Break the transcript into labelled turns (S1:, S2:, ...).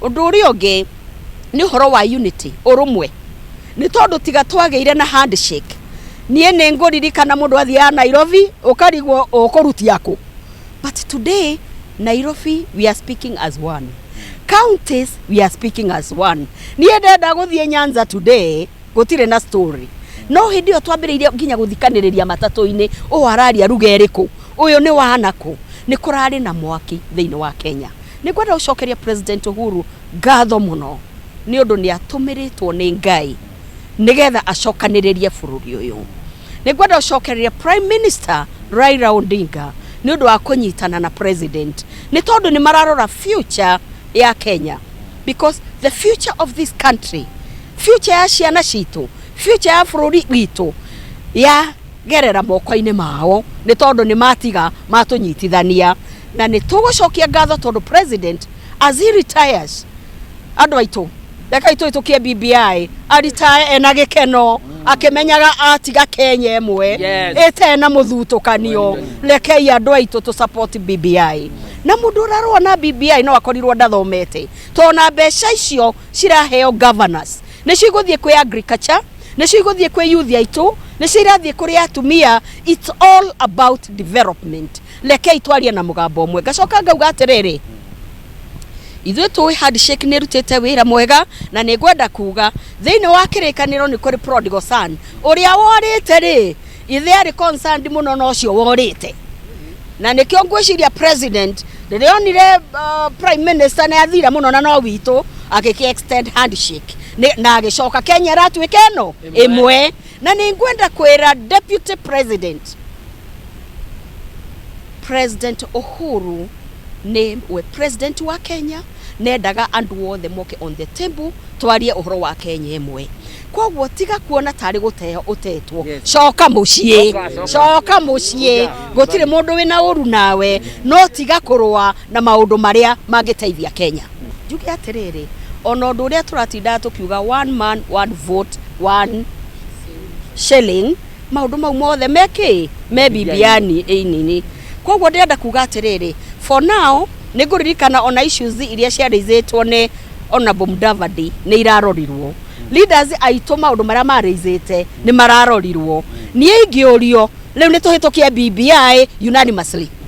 S1: Ũndũ ũrĩa ũngĩ nĩ ũhoro wa unity, ũrũmwe, nĩ tondũ tiga twagĩire na handshake, niĩ nĩ ngũririkana mũndũ athiaga Nairobi ũkarigwo ũkũrutia kũ. But today, Nairobi, we are speaking as one. Counties, we are speaking as one. Niĩ ndenda gũthiĩ Nyanza today, gũtirĩ na story. No hĩndĩ ĩyo twambĩrĩirie nginya gũthikanĩrĩria matatũ-inĩ, ũyũ araria ruga ĩrĩkũ, ũyũ nĩ wanakũ, nĩ kũrarĩ na mwaki thĩinĩ wa Kenya. Nĩ ngwenda gũcokeria President Uhuru ngatho mũno nĩ ũndũ nĩ atũmĩrĩtwo nĩ Ngai nĩgetha acokanĩrĩrie bũrũri ũyũ. Nĩ ngwenda gũcokereria Prime Minister Raila Odinga nĩ ũndũ wa kũnyitana na president, nĩ tondũ nĩ mararora future ya Kenya, because the future of this country, future ya ciana citũ, future ya bũrũri witũ ya gerera moko-inĩ mao, nĩ tondũ nĩ matiga matũnyitithania. Na nĩ tũgũcokia ngatho tondũ president, as he retires, andũ aitũ, rekei tũhĩtũkie BBI, aritire ena gĩkeno akĩmenyaga atiga Kenya ĩmwe ĩte na mũthutũkanio. Rekei andũ aitũ tũ support BBI, na mũndũ ũrarũa na BBI no akorirwo ndathomete, tondũ na mbeca icio ciraheo governors nĩcio igũthiĩ kwĩ agriculture, nĩcio igũthiĩ kwĩ youth aitũ, nĩcio irathiĩ kũrĩ atumia. It's all about development. Rekei twarie na mũgambo ũmwe. Ngacoka ngauga atĩrĩrĩ, ithuĩ tũĩ handshake nĩ ĩrutĩte wĩra mwega, na nĩ ngwenda kuga thĩinĩ wa Kĩrĩkanĩro nĩ kũrĩ prodigal son ũrĩa worĩte rĩ, ithe arĩ concerned mũno na ũcio worĩte. Na nĩkĩo ngwĩciria president rĩrĩa onire prime minister nĩ athira mũno na no witũ, agĩkĩ extend handshake na agĩcoka Kenya ĩratuĩka ĩno ĩmwe. Na nĩ ngwenda kwĩra deputy president, President Uhuru nĩ we president wa Kenya, nendaga andũ othe moke on the table twarie ũhoro wa Kenya ĩmwe. Koguo tiga kuona tarĩ gũteo ũtetwo. Coka mũciĩ.
S2: Coka, coka.
S1: Coka mũciĩ, gũtirĩ mũndũ wĩna ũru nawe, no tiga kũrũa na maũndũ marĩa mangĩteithia Kenya. Njuge atĩrĩrĩ, ona ũndũ ũrĩa tũratindaga tũkiuga, one man, one vote, one shilling, maũndũ mau mothe mekĩ me BBI ĩnini. Koguo ndĩrenda kuga atĩrĩrĩ, for now nĩ ngũririkana ona issues iria ciarĩizĩtwo nĩ Honorable Mudavadi nĩ irarorirwo. Leaders aitũ, maũndũ marĩa marĩizĩte nĩ mararorirwo. Niĩ ingĩũrio rĩu, nĩ tũhĩtũkie BBI unanimously.